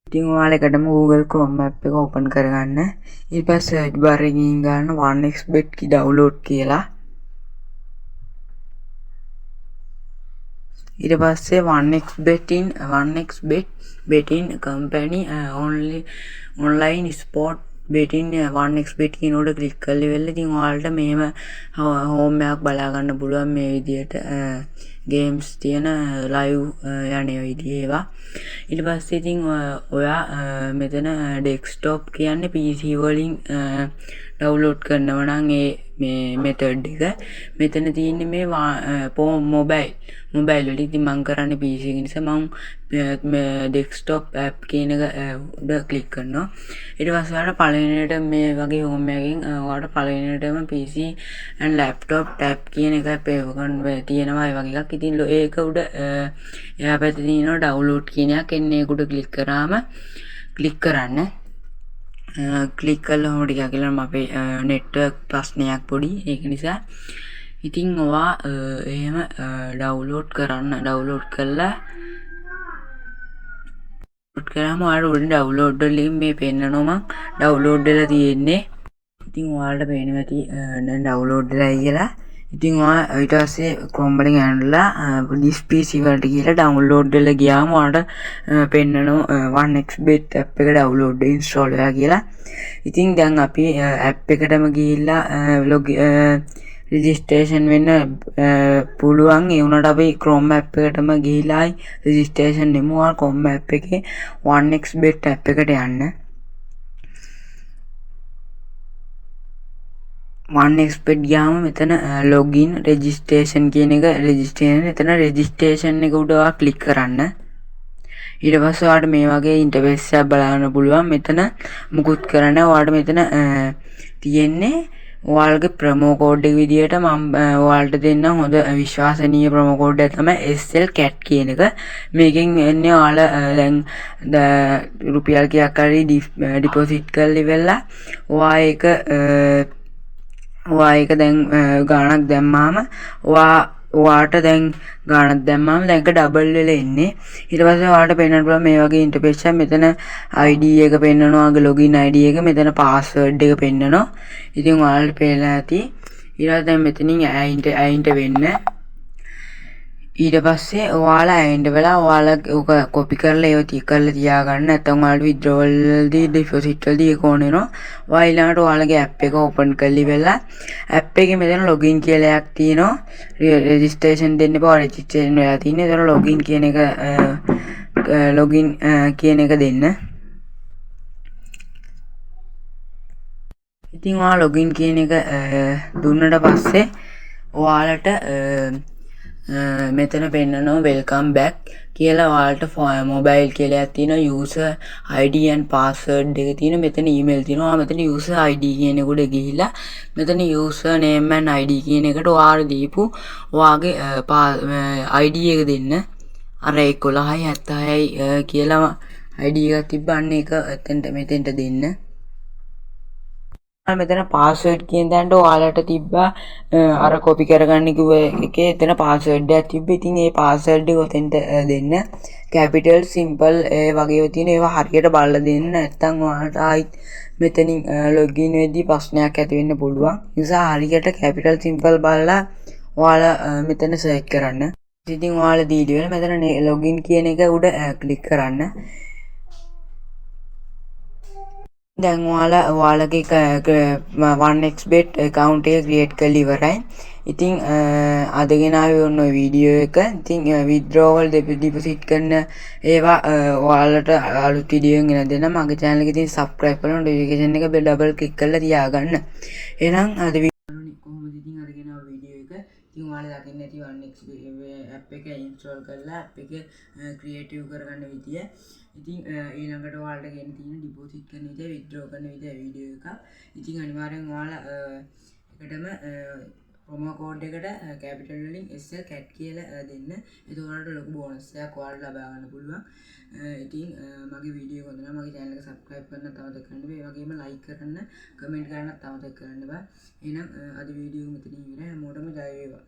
ඉතින් ඔයාලා එකටම Google Chrome app එක ඕපන් කරගන්න. ඊට පස්සේ සර්ච් බාර් එකකින් ගන්න 1xbet කි ඩවුන්ලෝඩ් කියලා. ඊට පස්සේ 1xbet betting company only online sport betting 1xbet කියන උඩ ක්ලික් කරලා ඉවරලා ඉතින් ඔයාලට මෙහෙම හෝම් එකක් බලා ගන්න පුළුවන් මේ විදියට ගේම්ස් තියෙන ලයිව් යන විදිය ඒවා. ඊට පස්සේ ඉතින් ඔයා මෙතන ඩෙස්ක්ටොප් කියන්නේ PC වලින් ඩවුන්ලෝඩ් කරනවා නම් ඒ මේ මෙතඩ් එක. මෙතන තියෙන්නේ මේ මොබයිල් වල. ඉතින් මං කරන්නේ PC එක නිසා මං මේ ඩෙස්ක්ටොප් ඇප් කියන එක උඩ ක්ලික් කරනවා. ඊට පස්සේ ඔයාලට පළවෙනියට මේ වගේ හෝම් එකකින් ඔයාලට පළවෙනියටම PC and laptop tab කියන එක තියෙනවා ඒ වගේ එකක්. ඉතින් ඒක උඩ එහා පැත්තේ තියෙනවා ඩවුන්ලෝඩ් කියන එකක්. එන්න ඒක උඩ ක්ලික් කරාම ක්ලික් කරන්න. ක්ලික් කරලා ඔහොම ටිකක් වෙලාම අපේ නෙට්වර්ක් ප්‍රශ්නයක් පොඩි. ඒක නිසා ඉතින් ඔයා එහෙම ඩවුන්ලෝඩ් කරන්න. ඩවුන්ලෝඩ් කරලා ඩවුන්ලෝඩ් කරාම ඔයාලට උඩින් ඩවුන්ලෝඩ් වලින් මේ පෙන්නනවා මං ඩවුන්ලෝඩ් වෙලා තියෙන්නේ. ඉතින් ඔයාලට පේනවා ඇති දැන් ඩවුන්ලෝඩ් වෙලා කියලා. ඉතින් ඔයා ඊට පස්සේ Chrome වලින් ඇනලා this PC වලට ගිහලා ඩවුන්ලෝඩ් වෙලා ගියාම ඔයාලට පෙන්නනවා 1xbet app එක ඩවුන්ලෝඩ් ඉන්ස්ටෝල් වෙලා කියලා. ඉතින් දැන් අපි ඇප් එකටම ගිහිල්ලා රෙජිස්ට්‍රේෂන් වෙන්න පුළුවන්. ඒ වුණාට අපි Chrome app එකටම ගිහිල්ලා රෙජිස්ට්‍රේෂන් වෙමු. ඔයා Chrome app එකේ 1xbet app එකට යන්න. 1xbet ගියාම මෙතන ලොගින් රෙජිස්ට්‍රේෂන් කියන එක රෙජිස්ට්‍රේෂන් එතන රෙජිස්ට්‍රේෂන් එක උඩ ඔයා ක්ලික් කරන්න. ඊට පස්සේ ඔයාලට මේ වගේ ඉන්ටර්ෆේස් එකක් බලන්න පුළුවන්. මෙතන මුකුත් කරන්න ඔයාලට මෙතන තියෙන්නේ ඔයාලගේ ප්‍රොමෝ කෝඩ් එක විදියට මම ඔයාලට දෙන්න හොඳ විශ්වාසනීය ප්‍රොමෝ කෝඩ් එක තමයි SL cat කියන එක. මේකෙන් එන්නේ ඔයාලා දැන් රුපියල් කීයක් හරි ඩිපොසිට් කරලා ඉවරලා ඔයා ඒක දැන් ගාණක් දැම්මාම ඔයාට දැන් ගාණක් දැම්මාම දැන් ඒක ඩබල් වෙලා එන්නේ. ඊට පස්සේ ඔයාලට පෙන්වන්න පුළුවන් මේ වගේ ඉන්ටර්ෆේස් එකක්. මෙතන ID එක පෙන්වනවා, ඔයාගේ ලොගින් ID එක, මෙතන පාස්වර්ඩ් එක පෙන්වනවා. ඉතින් ඔයාලට පේලා ඇති. ඊට පස්සේ දැන් මෙතනින් ඇයින්ට වෙන්න. ඊට පස්සේ ඔයාලා ඇයින්ට වෙලා ඔයාලා ඔක කොපි කරලා ඒව කරලා තියාගන්න. නැත්නම් ඔයාලට විත්ඩ්‍රෝවල් වලදී ඩිපොසිට් වලදී ඒක ඕන වෙනවා. ඔයා ඊළඟට ඔයාලගේ ඇප් එක ඕපන් කරලා ඉවරලා ඇප් එකේ මෙතන ලොගින් කියලා එකක් තියෙනවා. රෙජිස්ට්‍රේෂන් දෙන්න එපා. ඔයා රෙජිස්ට්‍රේෂන් වෙලා තියෙන්නේ. එතන ලොගින් කියන එක ලොගින් කියන එක දෙන්න. ඉතින් ඔයා ලොගින් කියන එක දුන්නට පස්සේ ඔයාලට මෙතන පෙන්නනවා welcome back කියලා. ඔයාලට මොබයිල් කියලා එකක් තියෙනවා, user ID and password එක තියෙනවා, මෙතන email තියෙනවා. ඔයා මෙතන user ID කියන එකට ගිහිල්ලා මෙතන user name and ID කියන එකට ඔයාලා දීපු ඔයාගේ ID එක දෙන්න. අර එකොළහයි හැත්තෑහයයි කියලා ID එකක් තිබ්බ අන්න ඒක මෙතෙන්ට දෙන්න. මෙතන පාස්වර්ඩ් කියන තැනට ඔයාලට තිබ්බා අර කොපි කරගන්න කිව්ව එකේ එතන පාස්වර්ඩ් එකක් තිබ්බ. ඉතින් ඒ පාස්වර්ඩ් එක ඔතෙන්ට දෙන්න. කැපිටල් සිම්පල් ඒ වගේ ඒවා තියෙන ඒවා හරියට බලලා දෙන්න. නැත්නම් ඔයාලට ආයිත් මෙතනින් ලොගින් වෙද්දී ප්‍රශ්නයක් ඇති වෙන්න පුළුවන්. ඒ නිසා හරියට කැපිටල් සිම්පල් බලලා ඔයාලා මෙතන සර්ච් කරන්න. ඉතින් ඔයාලා දීලා ඉවරලා මෙතන ලොගින් කියන එක උඩ ක්ලික් කරන්න. දැන් ඔයාලා ඔයාලගේ 1xbet account එක ක්‍රියේට් කරලා ඉවරයි. ඉතින් අද ගෙනාවේ ඔන්න ඔය වීඩියෝ එක. ඉතින් withdrawal deposit කරන ඒවා ඔයාලට අලුත් වීඩියෝ එකෙන් ගෙන දෙන්නම්. මගේ channel එක ඉතින් subscribe කරලා notification එක bell double click කරලා තියාගන්න. එහෙනම් අද කොහොමද ඉතින් අද ගෙනාව වීඩියෝ එක. ඉතින් ඔයාලා දකින්න ඇති 1xbet app එක install කරලා app එක ක්‍රියේටිව් කරගන්න විදිය. ඉතින් ඊළඟට ඔයාලට ගෙන තියෙන ඩිපොසිට් කරන විදිය, විත්ඩ්‍රෝ කරන විදිය වීඩියෝ එකක්. ඉතින් අනිවාර්යෙන් ඔයාලා එකටම ප්‍රොමෝ කෝඩ් එකට කැපිටල් වලින් SL cat කියලා දෙන්න. එතකොට ඔයාලට ලොකු බෝනස් එකක් ඔයාලට ලබා ගන්න පුළුවන්. ඉතින් මගේ වීඩියෝ හොඳ නම් මගේ channel එක subscribe කරන්න අමතක කරන්න එපා. ඒ වගේම like කරන්න, comment කරන්නත් අමතක කරන්න එපා. එහෙනම් අද වීඩියෝ එක මෙතනින් ඉවරයි. හැමෝටම ජය වේවා.